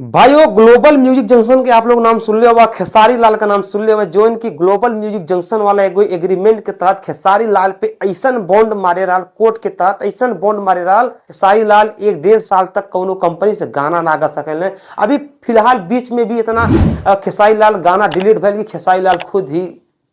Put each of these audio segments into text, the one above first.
भाई वो global music junction के आप लोग नाम सुन ले होगा, खेसारी लाल का नाम सुन ले होगा, जो इनकी ग्लोबल म्यूजिक जंक्शन वाला एगो एग्रीमेंट के तहत खेसारी लाल पे ऐसन बॉन्ड मारे रहा, कोर्ट के तहत ऐसन बॉन्ड मारे रहा, खेसारी लाल 1-1.5 साल तक कोनो कंपनी से गाना ना गा सकेले। अभी फिलहाल बीच में भी इतना खेसारी लाल गाना डिलीट भइल कि खेसारी लाल खुद ही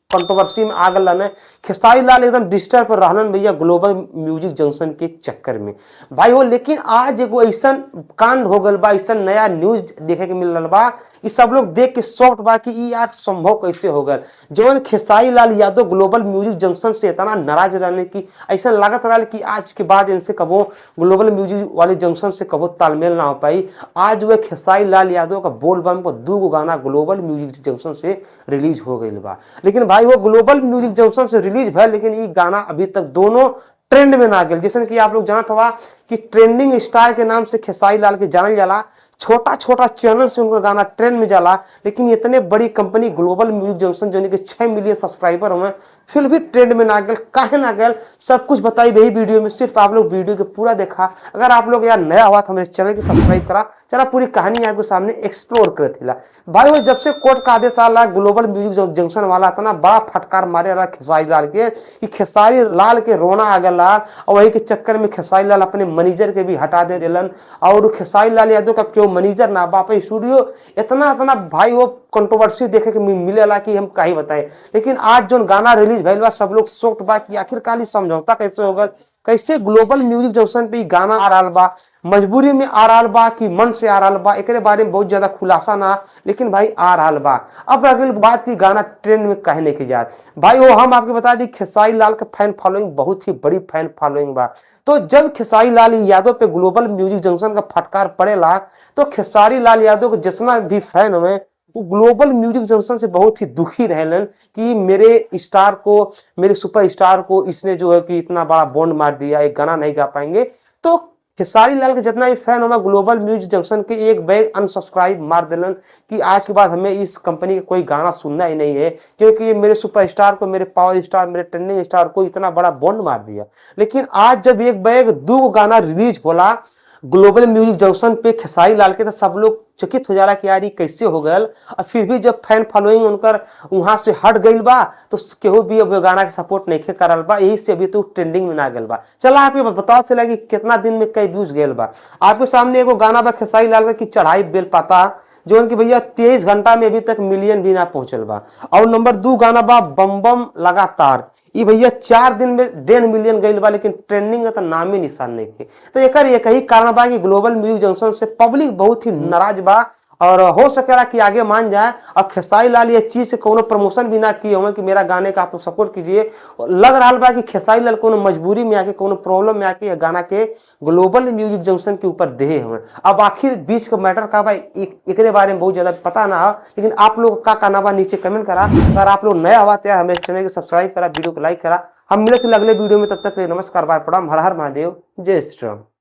कंट्रोवर्सी में आ गलन है। खेसारी लाल एकदम डिस्टर्ब रहलन भैया ग्लोबल म्यूजिक जंक्शन के चक्कर में भाई हो। लेकिन आज एगो ऐसा कांड हो गल बा, ऐसा नया न्यूज देखे के मिल रहा बा कि सब लोग देख के शॉक्ड बा कि ई यार संभव कैसे हो गल। जौन Khesari Lal Yadav global music junction से इतना नाराज रहने की ऐसा लागत रहा कि आज के बाद इनसे कबो ग्लोबल म्यूजिक वाले जंक्शन से कबो तालमेल ना हो पाई। आज वह खेसारी लाल यादव का बोल बम को 2 गो गाना ग्लोबल म्यूजिक जंक्शन से रिलीज हो गई बा। लेकिन भाई वो ग्लोबल म्यूजिक जंक्शन से रिलीज भइल, लेकिन ये गाना अभी तक दोनों ट्रेंड में ना गया। जैसे कि आप लोग जानत हवा कि ट्रेंडिंग स्टार के नाम से खेसारी लाल के जानल जाला, छोटा छोटा चैनल से उनका गाना ट्रेंड में जाला, लेकिन इतने बड़ी कंपनी ग्लोबल म्यूजिक जंक्शन जो कि 6 मिलियन सब्सक्राइबर हुए फिर भी ट्रेंड में ना गया। काहे ना गया सब कुछ बताई वही वीडियो में, सिर्फ आप लोग वीडियो के पूरा देखा। अगर आप लोग यार नया हुआ तो हमारे चैनल के सब्सक्राइब करा, चला पूरी कहानी आपके सामने एक्सप्लोर कर थिला। भाई वो जब से कोर्ट का आदेश आला ग्लोबल म्यूजिक जंक्शन वाला इतना बड़ा फटकार मारे रहा खेसारी लाल के कि खेसारी लाल के रोना आ गया और वही के चक्कर में खेसारी लाल अपने मैनेजर के भी हटा दे दिलन। और खेसारी लाल यादव का क्यों मैनेजर ना बाप स्टूडियो इतना इतना भाई वो कंट्रोवर्सी देखे के मिलेला कि हम का ही बताएं। लेकिन आज जो गाना रिलीज भइल बा सब लोग शॉक्ड बा कि आखिरकार समझौता कैसे होगा, कैसे ग्लोबल म्यूजिक जंक्शन पे गाना आ रहा बा, मजबूरी में आ रहा बा कि मन से आ रहा बा, एकरे बारे में बहुत ज्यादा खुलासा ना, लेकिन भाई आ रहा बा। अब अगली बात की गाना ट्रेंड में काहे नहीं की जात। भाई वो हम आपके बता दी खेसारी लाल का फैन फॉलोइंग बहुत ही बड़ी फैन फॉलोइंग बा। तो जब खेसारी लाल यादव पे ग्लोबल म्यूजिक जंक्शन का फटकार पड़ेला तो खेसारी लाल यादव के जितना भी फैन हुए वो ग्लोबल म्यूजिक जंक्शन से बहुत ही दुखी रहलन कि मेरे स्टार को, मेरे सुपर स्टार को इसने जो है कि इतना बड़ा बॉन्ड मार दिया, एक गाना नहीं गा पाएंगे। तो खेसारी लाल के जितना भी फैन होगा ग्लोबल म्यूजिक जंक्शन के एक बैग अनसब्सक्राइब मार दिलन कि आज के बाद हमें इस कंपनी का कोई गाना सुनना ही नहीं है, क्योंकि ये मेरे सुपर स्टार को, मेरे पावर स्टार, मेरे ट्रेंडिंग स्टार को इतना बड़ा बॉन्ड मार दिया। लेकिन आज जब एक बैग 2 गाना रिलीज होला ग्लोबल म्यूजिक जंक्शन पे खेसारी लाल के, तो सब लोग चकित हो जाला कि यार ये कैसे हो गल। और फिर भी जब फैन फॉलोइंग उनकर वहां से हट गई बा तो केहू भी अब गाना के सपोर्ट नहीं करल बा, यही से अभी तो ट्रेंडिंग में ना गल बा। चला आपके बताओ चला कि कितना दिन में कई व्यूज गए बा। आपके सामने एगो गाना बा खेसारी लाल का कि चढ़ाई बेल पाता, जो उनकी भैया 23 घंटा में अभी तक मिलियन भी ना पहुंचल बा। और नंबर 2 गाना बा बम बम लगातार, ये भैया 4 दिन में 1.5 मिलियन गई बा, लेकिन ट्रेंडिंग तो नामे निशान नहीं थे। तो एक एक ही कारण बा कि ग्लोबल म्यूजिक जंक्शन से पब्लिक बहुत ही नाराज बा और हो सकेला कि आगे मान जाए। और खेसारी लाल ये चीज से कोनो प्रमोशन भी ना किए हुए कि मेरा गाने का आप लोग सपोर्ट कीजिए। लग रहा बा कि खेसारी लाल कोनो मजबूरी में आके, कोनो प्रॉब्लम में आके ये गाना के ग्लोबल म्यूजिक जंक्शन के ऊपर दे हुए। अब आखिर बीच का मैटर का भाई एकरे बारे में बहुत ज्यादा पता ना हो, लेकिन आप लोग का कहना बा नीचे कमेंट करा। अगर आप लोग नया हुआ तो हमें चैनल को सब्सक्राइब करा, वीडियो को लाइक करा। हम मिले थे अगले वीडियो में, तब तक नमस्कार, बाय, प्रणाम, हर हर महादेव, जय श्री राम।